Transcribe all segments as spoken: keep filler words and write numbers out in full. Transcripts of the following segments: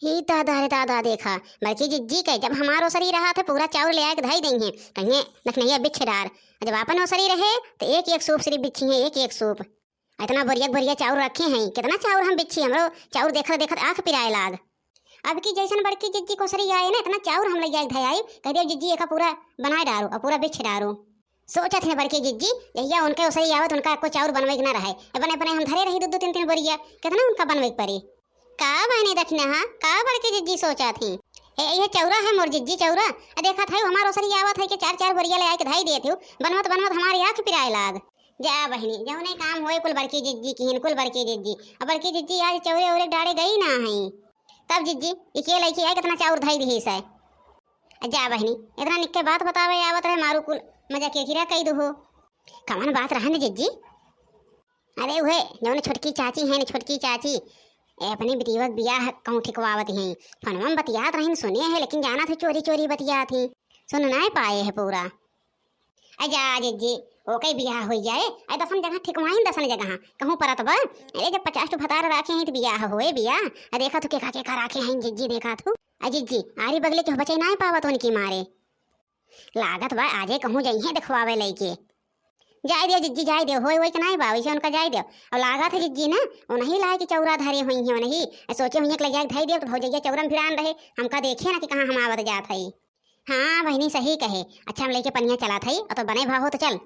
ही दादा रे दादा, देखा, बड़की जिज्जी के जब हमार ओसरी रहत है, पूरा चाउर ले आके धई देइहें, कहिहें, "लखनैया बिछ डार।" जब आपन ओसरी रहे, तो एक एक सूप सिर्फ बिछिहें, एक एक सूप। इतना बोरिया के बोरिया चाउर रखे हैं, कितना चाउर हम बिछी, हमरो चाउर देखत देखत आँख पिराए लाग। अब की जैसन बड़की जिज्जी के ओसरी आए ना, इतना चाउर हम ले जाए धई आई, कह दिया, "जिज्जी, एका पूरा बनाए डारो और पूरा बिछ डारो।" सोचत हैं बड़की जिज्जी, जहिया उनके ओसरी आवत, उनका एको चाउर बनवे के ना रहे। ए, बने बने हम धरे रही दू दू तीन तीन बोरिया, कितना उनका बनवे के पड़ी। का बहिनी दखिनहा, का बड़की जिज्जी सोचत ही? ए, ये चौरा है मोर जिज्जी चौरा। आ देखत है हमार ओसरी आवत है कि चार चार बोरिया ले आके धई देत हो, बनवत बनवत हमारे आँख पिराए लाग। जा बहिनी, जौने काम होए कुल बड़की जिज्जी किहिन, कुल बड़की जिज्जी। अब बड़की जिज्जी आज चौरे ओरे डारे गई ना है। तब जिज्जी, ई के लइके आए, कितना चाउर धई दिहिस है। जा बहिनी, इतना निक्के बात बतावे आवत रहे, मारू कुल मजा के किरा कई दुहो। कवन बात रहन जिज्जी? अरे उहे, जौन छोटकी चाची हैं न, छोटकी चाची, ए, अपने बिटिया के बियाह कहूँ ठिकवावत हैं। फोनवा में बतियात रहिन, सुने हैं, लेकिन जानत है चोरी चोरी बतियात ही, सुन नाय पाए है पूरा। अ जा जिज्जी, ओके बियाह होई जाए, अ दसन जगह ठिकवाइन, दसन जगह कहूँ परत बा। अरे जब पचास ठो भतार राखे हैं तो बियाह होए बियाह। अ देखा तू केका केका राखे हैं जिज्जी, देखा तू। अ जिज्जी, आरी बगले के बचे नाय पावत उनकी मारे। लागत बा आजे कहूँ जइहें देखवावे लइके। जाए दियो जिज्जी, जाए दियो, होए होए के नाय बा, वैसे उनका जाए दियो। और लागत है जिज्जी ना, उन्हीं लाए के चौरा धरे हुई हैं, उन्हीं। अ सोचे हुई हैं कि ले जाए धई दियो, तो भौजैया चौरा में भिड़ान रहे, हमका देखे ना कि कहाँ हम आवत जात है। हाँ बहिनी, सही कहे। अच्छा, हम लइके पनिया चलत हई, अ तो बने भाव हो तो चल।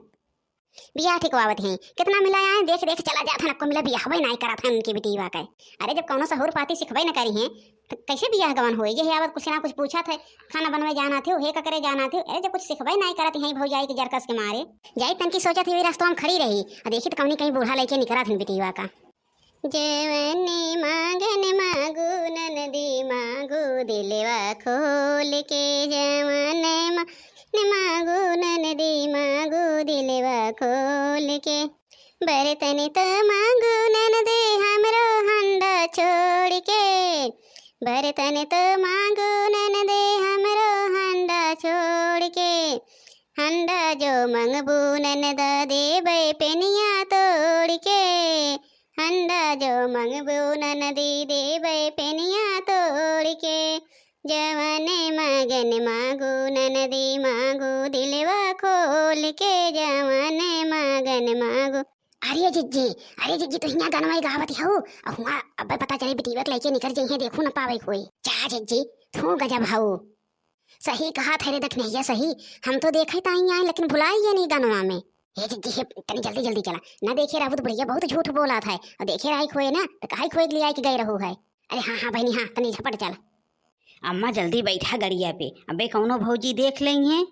बियाह ठिकवावत हैं, कितना मिला आए, देख देख चला जात है, नको मिला बियाह वही नाई करत है उनके बिटिया के। अरे जब कौनो सहूर पाती सिखबे न करी हैं, तो कैसे बियाह गवन होई? जे है आवत कुछ ना कुछ पूछत है, खाना बनवे जाना थे, हे ककरे जाना थे। अरे जब कुछ सिखबे नाई करत हैं भौजाई के जरकस के मारे। जाई तनकी सोचत ही, वही रास्ता में खड़ी रही, आ देखी तो कौनी कहीं बूढ़ा लइके निकरत हैं बिटिया का। जवन मांगन मांगू ननदी मांगू दिलवा खोल के, जवन मांगन मांगू ननदी मांगू दिलवा खोल के। बर्तन तो मांगू ननदे हमरो हंडा छोड़ के, बर्तन तो मांगू ननदे हमरो हंडा छोड़ के। हंडा जो मंगबू ननदा देबै पेनिया तोड़ के, हंडा जो मंगबू ननदी देबै पेनिया तोड़ के। जवन मगन मांगू ननदी मांगू दिलवा खोल के, जवन मगन मांगू। अरे जिज्जी, अरे जिज्जी, तू हियां गनवा गावत हऊ, अ हुआं अबे पता चले बिटिया के लइके निकर जइहें, देखू न पावे कोई। जा जिज्जी, तू गजब हऊ। सही कहा थे रे दखिनहिया, सही। हम तो देखे ताई आए, लेकिन भुलाई ये नहीं गनवा में। हे जिज्जी, हे, तनी जल्दी जल्दी चला। ना देखे रहू तो बुढ़िया बहुत झूठ बोलत है, और देखे रही खोए ना, तो काहे खोए के लिए आए के गए रहू है। अरे हाँ हाँ बहिनी, हाँ, तनी झपट चल। अम्मा जल्दी बैठा गड़िया पे, अबे कौनो भौजी देख लेइहें।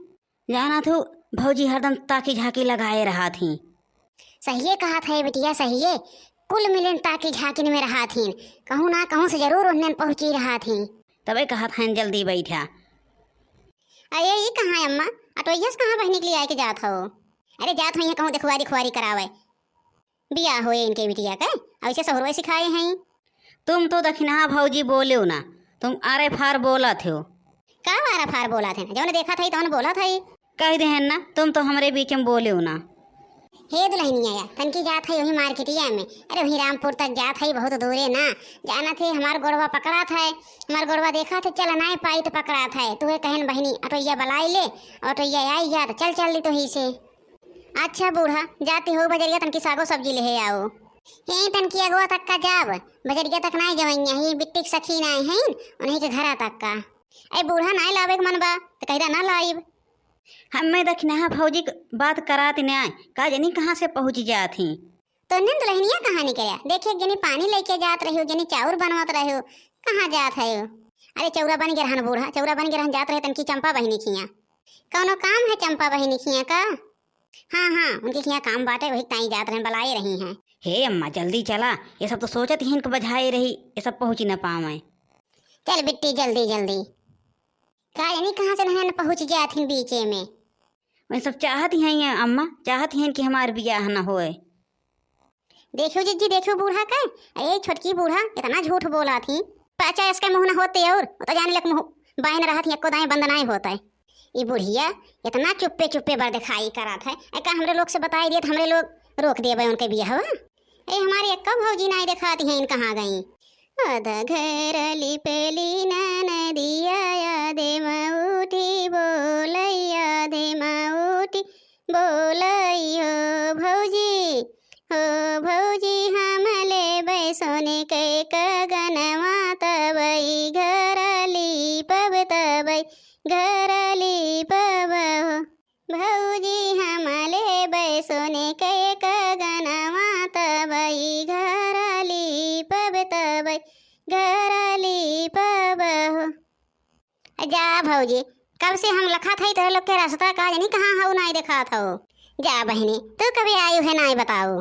जाना थू, भौजी हरदम ताकी झाकी लगाए रहत ही। सहिए कहत है बिटिया, सहिए। कुल मिलिन ताकी झाकिन में रहत हीं, कहूँ ना कहूँ से जरूर उन्हन पहुँची रहत हीं। तबे कहत हैं जल्दी बैठा। अरे ई कहाँ है अम्मा? अटोइया से कहाँ बहिनी के लिए आए के जात हो? अरे जात हो यहाँ कहूँ देखुआरी खुआरी करावे। बियाह होए इनके बिटिया के, ऐसे सहुरवे सिखाए हैं। तुम तो दखिनहा भौजी बोलेउ ना, तुम आरे फार बोलत हो। का आरा फार बोलत है? जौन देखत है तौन बोलत है। कह देहन ना, तुम तो हमरे बीच में बोलेउ ना। हे दुल्हनिया या, तनकी जात है वही मार्केटिया में। अरे वही रामपुर तक जात है, बहुत दूरे ना। जानत है हमार गोड़वा पकड़ात है, हमार गोड़वा देखत है, चल नाय पाई तो पकड़ात है। तुहे कहन बहिनी, अटोइया बलाई ले, अटोइया आई या तो चल चल ली तो ही से। अच्छा बूढ़ा, जाती हो बजरिया तनकी सागो सब्जी लेहे आओ। हे तनकी अगवा तक का जाब, बजरिया तक नाय जवइया, ही बिट्टी के सखी नाय हैं, उन्हीं के घरा तक का। ए बूढ़ा नाय लावे के मन बा, तो कहदा ना लाइब। हमें दखिनहा भौजी के बात करात नाय, का जनी कहाँ से पहुँच जात ही। तो निंद दुल्हनिया कहाँ निकल्या? देखे एक जनी पानी लेके जात रही हो, जनी चाउर बनवत रही हो, कहाँ जात है हो? अरे चौरा बन गे रहन बूढ़ा, चौरा बन गे रहन, जात रहे तनकी चंपा बहिनी खिया। कौनो काम है चंपा बहिनी खिया का? हाँ, हाँ, उनके खिया काम बाटे, वही ताई जात रहन, बलाए रही हैं। हे अम्मा, जल्दी चला, ये सब तो सोचत ही इनको बझाए रही, ये सब पहुँची न पावे। चल बिट्टी, जल्दी, जल्दी। का जानी कहाँ से नहन पहुँच जात ही बीचे में। वही सब चाहत ही हैं अम्मा, चाहत ही हैं कि हमार बियाह न होए। देखियो जिज्जी, देखियो बूढ़ा के, ए छोटकी बूढ़ा इतना झूठ बोलत ही। पाचा इसके मुँह न होते और, वो तो जान ले मुँह बाइन रहत ही, एको दाएं बंद नाय होत है। ई बुढ़िया इतना चुप्पे चुप्पे बर दिखाई करत है, ए का हमरे लोग से बताई देत, हमरे लोग रोक देबे उनके बियाहवा। ए हमारी एक्को भौजी नाय देखाती हैं, इन कहाँ गई? आधा घर लिपेली तबई घर लीपब, तबई घर लीपब हो। भौजी हम लेबै सोने के कंगनवा, तबई घर लीपब, तबई घर लीपब हो। जा भौजी, कब से हम लखत हई तोहरे लोग के रास्ता, का जानी कहाँ हऊ, नाई देखात हऊ। जा बहिनी, तू कभी आयु है, नाई बताऊ।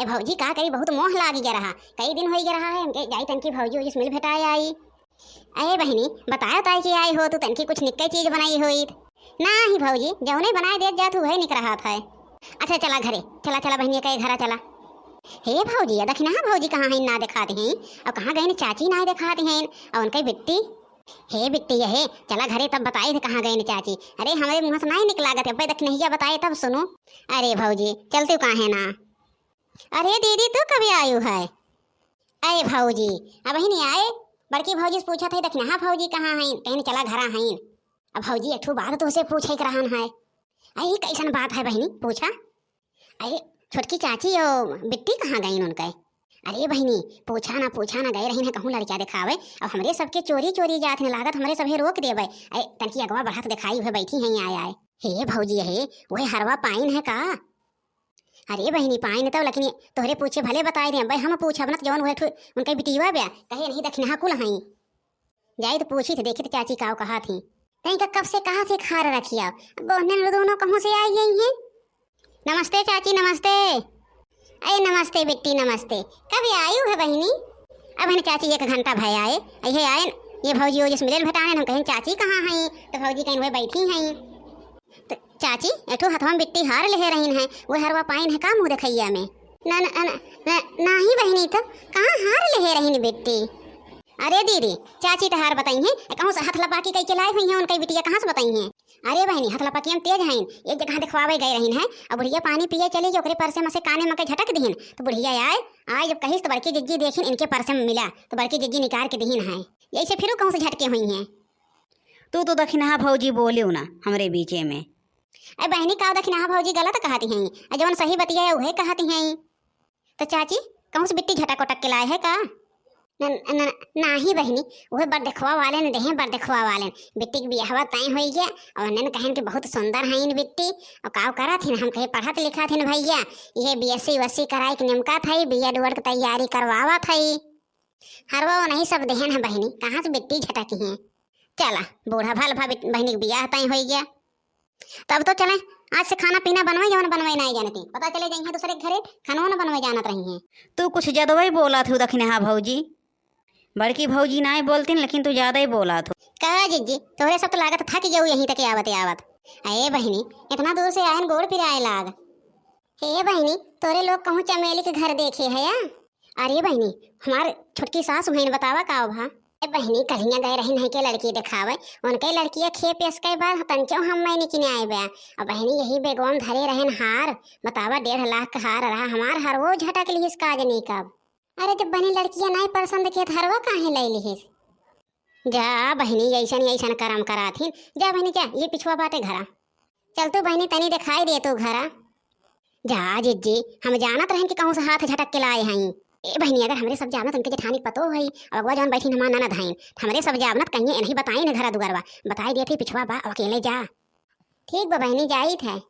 ए भौजी, का करी, बहुत मोह लागी गया रहा, कई दिन होई गया रहा है हमके, जाई तनकी भौजी ओजी से मिल भेटाए आई। अरे बहिनी, बताए उताए के आई हो तू, तनकी कुछ निक्के चीज बनाई होइत। नाही भौजी, जौने बनाए देत जात हू, वही निक रहत है। अच्छा चला घरे, चला चला बहिनी के घरा चला। हे भौजी, या दखिनहा भौजी कहाँ हैं, ना देखात हैं, और कहाँ गइन चाची, ना देखात हैं, और उनके बिट्टी। हे बिट्टी, ये हे, चला घरे तब बताई थे कहाँ गइन चाची। अरे हमरे मुँह से नाई निक लागत है, अब्बे दखिनहिया बताए तब सुनू। अरे भौजी, चलते काहे ना। अरे दीदी, तू कभी आयु है? अरे भौजी, अबहिनी आए, बड़की भौजी से पूछत है, दखिनहा भौजी कहाँ हैं, कहिन चला घरा हैं। अब भौजी एक ठो बात तोहसे पूछे के रहन है। अरे कैसन बात है बहिनी, पूछा। अरे छोटकी चाची, यो बिट्टी कहाँ गइन उनके? अरे बहिनी, पूछा ना, पूछा ना, गए रहिन है कहूँ लड़किया देखावे, अब हमरे सबके चोरी चोरी जात हैं, लागत हमरे सभे रोक देबे। अरे तनकी अगवा बढ़त देखाई हुए बैठी हैं आए आए। हे भौजी, हे वह हरवा पाइन है का? अरे बहिनी, पाइन तब, लेकिन तोहरे पूछे भले बताए दे, भाई हम पूछब न, जौन वह ठो उनके बिटिया बे, कहे नहीं दखिनहा कुल हैं। जाई तो पूछी थे, देखी तो चाची काव कहा थी। तई का कब से कहा थे खार रखिया, अब ओहने दोनों कहूँ से आई गई हैं। नमस्ते चाची, नमस्ते। अरे नमस्ते बिट्टी, नमस्ते। कब आयु है बहिनी? अब है चाची एक घंटा भय आए, अहे आए, ये भौजी ओजी से मिले भेटाने, हम कहें चाची कहाँ हैं, तो भौजी कहीं वह बैठी हैं। तो चाची, एठो हथवा में बिट्टी हार लेहे रहिन है, वो हरवा पाइन है का मुँह देखैया में? ना, ना, ना, ना, नाही बहिनी, तो कहाँ हार लेहे रहिन बिट्टी? अरे दीदी, चाची तो हार बताई हैं, कहूँ से हथ लपाकी कई के लाई हुई हैं, उनकी बिटिया कहाँ से बताई हैं? अरे बहिनी, हथ लपाकी में तेज हैं, एक जगह देखवावे गए रहिन है, अब बुढ़िया पानी पिए चली गई, ओकरे परसे में से काने में के झटक दिहिन, तो बुढ़िया आए, आए जब कहिस तो बड़की जिज्जी देखिन इनके परसे में मिला, तो बड़की जिज्जी निकार के दिहिन है, यही से फिर कहूँ से झटके हुई हैं। तू तो दखिनहा भौजी बोलियो ना हमरे बीचे में। अरे बहिनी, का दखिनहा भौजी गलत कहती हैं, अरे जवन सही बतिया है उहे कहती हैं। तो चाची, कहूँ से बिट्टी झटक उटक के लाए है का? न, न, नाही बहिनी, उहे बड़ देखवा वाले ने देहे, बड़ देखवा वाले ने। बिट्टी के बियाहवा तय होई गया, और उन्हें कहन कि बहुत सुंदर हैं इन बिट्टी, और काव करत हिन, हम कहे पढ़त लिखत हिन भैया, ये बीएससी वसी कराई के निमकत है, बीएड वर्ड के तैयारी करवावत है। हरवा नहीं सब देहन है बहिनी, कहाँ से बिट्टी झटकी हैं? चला, बूढ़ा भल भा बिट-, बहिनी के बियाह तय होई गया। तब तो चले, आज से खाना पीना बनवे, जवन बनवे नाई जानती। पता चले जइहे दूसरे के घरे, खानो न बनवे जानत रही हैं। तू कुछ ज्यादा ही बोला थू दखिनहा भौजी। बड़की भौजी नाई बोलतीन, लेकिन तू ज्यादा ही बोला थू। का जिज्जी, तोहरे सब तो लागत थक गयो यहीं तक आवत आवत। अरे बहिनी, इतना दूर से आयन, गोड़ पिराए लाग। हे बहिनी, तोरे लोग कहूँ चमेली के घर देखे है या? अरे बहिनी, हमार छोटकी सास बहिन बतावा का भा। ए बहिनी, कलिया गए रहिन है के लड़की देखावे, उनके लड़किया खे पेस के बाद तंचो हम मैं निकिन आए बा। अब बहिनी यही बेगवा में धरे रहन हार, बतावा डेढ़ लाख का हार रहा, हमार हरवो झटक लिहिस काजनी कब। अरे जब बहिनी लड़किया नाई पसंद के तो हरवा काहे ले लिहिस? जा बहिनी, ऐसन ऐसन करम कराथिन। जा बहिनी जा, ये पिछुआ बाटे घरा। चल तू बहिनी, तनी देखाई दे तू घरा। जा जिज्जी, हम जानत रहन कि कहूँ से हाथ झटक के लाए हईं। ए बहिनी, अगर हमरे सब जानत उनके जेठानी पतो हई, अब अगवा जौन बैठिन हमार ननद हईं, त हमरे सब जानत कहिए इन्हीं बताई न घरा दुआरवा, बताई देत ही पिछुआ बा, अब अकेले जा। ठीक बा बहिनी, जाइत है।